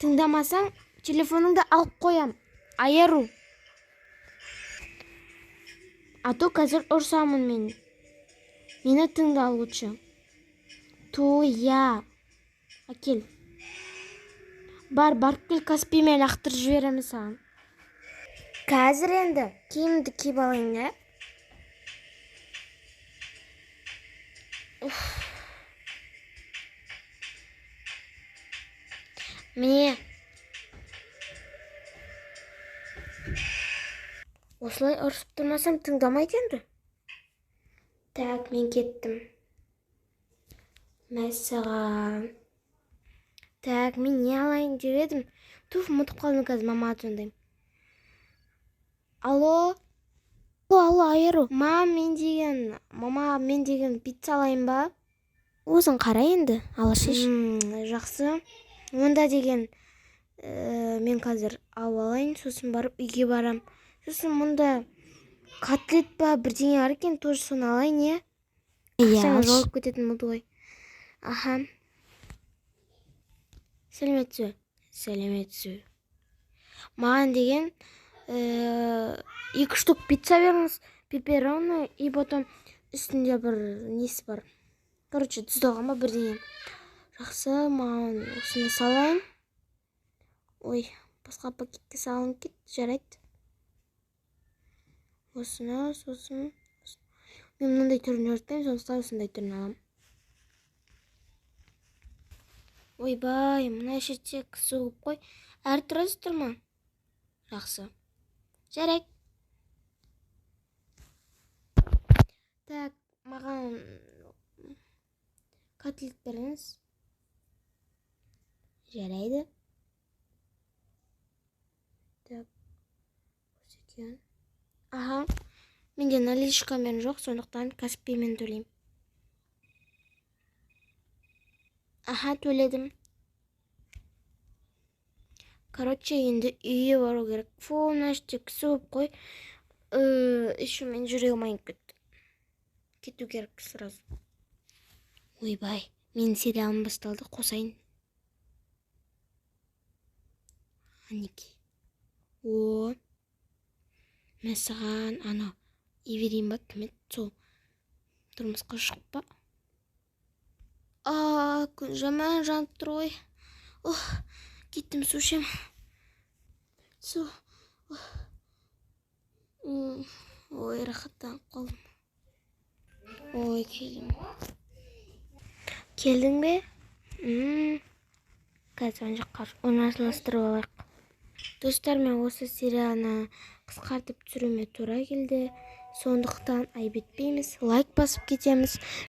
Тыңдамасаң, телефоныңды алып қоям. Айару. А то қазір ұрсамын мен. Мені тыңда лучше. Туя. Әкел. Бар, барып кел, Каспиймен лақтырып жіберемін саған. Қазір енді киімді киіп алайын, да? Уф. Міне. Осылай ұрысып тұрмасам тыңдамайды енді. Так, мен кеттім. Мәссаған. Так, мен не алайын деп едім? Туф, ұмытып қалдым, қазір мамаға звондаймын. Алло? Алло, алло, Айару. Мам, мен деген, мама, мен деген пицца алайын ба? Өзің қара енді, ала шеш. Жақсы. Онда деген, мен қазір алып алайын, сосын барып үйге барам. Сосын мұнда котлет па бірдеңе бар екен, тоже соны алайын, иә? Иә, Ақшаң алшы. жоғалып кететін болды ғой. Аха. Сәлеметсіз бе? Сәлеметсіз бе? Маған деген, 2 штук пицца беріңіз, пепперони, и потом үстінде бір несі бар. Короче, тұздалған ба бірдеңе. Жақсы, маған осыны салайын. Ой, басқа пакетке салынып кетті, жарайды. Осыны, сосын мен мынандай түрін жаратпаймын, сондықтан осындай түрін аламын. Ойбай, мына жерде кісі көп қой. Әрі тұрасыздар ма? Жақсы. Жарайды. Так, маған котлет беріңіз. Жарайды. Так, осы екен. Аха, менде наличкамен жоқ, сондықтан Каспиймен төлеймін. Аха, төледім. Короче, енді үйге бару керек. Фу, мына жерде кісі көп қой. Еще мен жүрегім айнып кетті. Кету керек сразу. Ойбай, менің сериалым басталды, қосайын. Әнекей. О, мәссаған, анау Эверин ба, кім еді? Сол тұрмысқа шығып па? А, күн жаман жанып тұр ғой. Ох, кеттім, су ішемін. Су. Ох. Ой, рахаттанып қалдым. Ой, келдім. Келдің бе? Қазір ана жаққа орналастырып алайық. Достар, мен осы серияны қысқартып түсіруіме тура келді. Сондықтан айып етпейміз, лайк басып кетеміз.